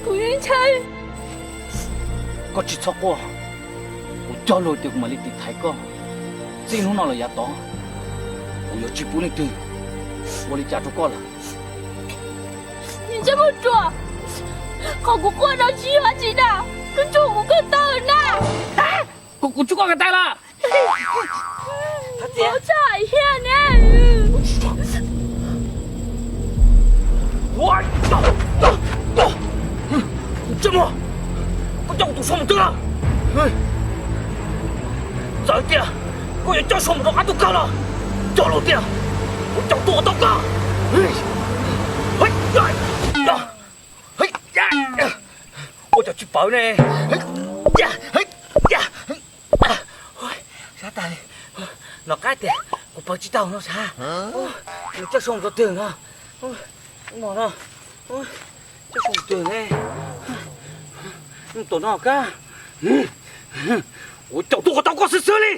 Kuv yeej ntshai. Koj tsis txhob quaj, kuv cog lus tias kuv mam li tiv thaiv koj. Txij hnub no los yav tod, kuv yuav tsis pub leej twg ua li cas rau koj lawm. Niam Txaj Muag Ruam, qhov kuv quaj no tsis yog dab tsi na, koj tsuas kuv ko taw na. Kuv, kuv tsuas koj ko taw los. Txaj Muag, koj coj kuv tus so mus twg lawm? Txawm tias koj yuav coj so mus rau qab tub kawg los cog lus tias kuv caum tuaj tau koj. Ua cas tsis pawv ne? Sab tas li, nov qab tias kuv pawv tsis tau no sab. Nws coj so mus rau twg no? No no, coj so mus twg ne? Tom no kab, kuv caum tuaj kom tau koj xwb xwb li.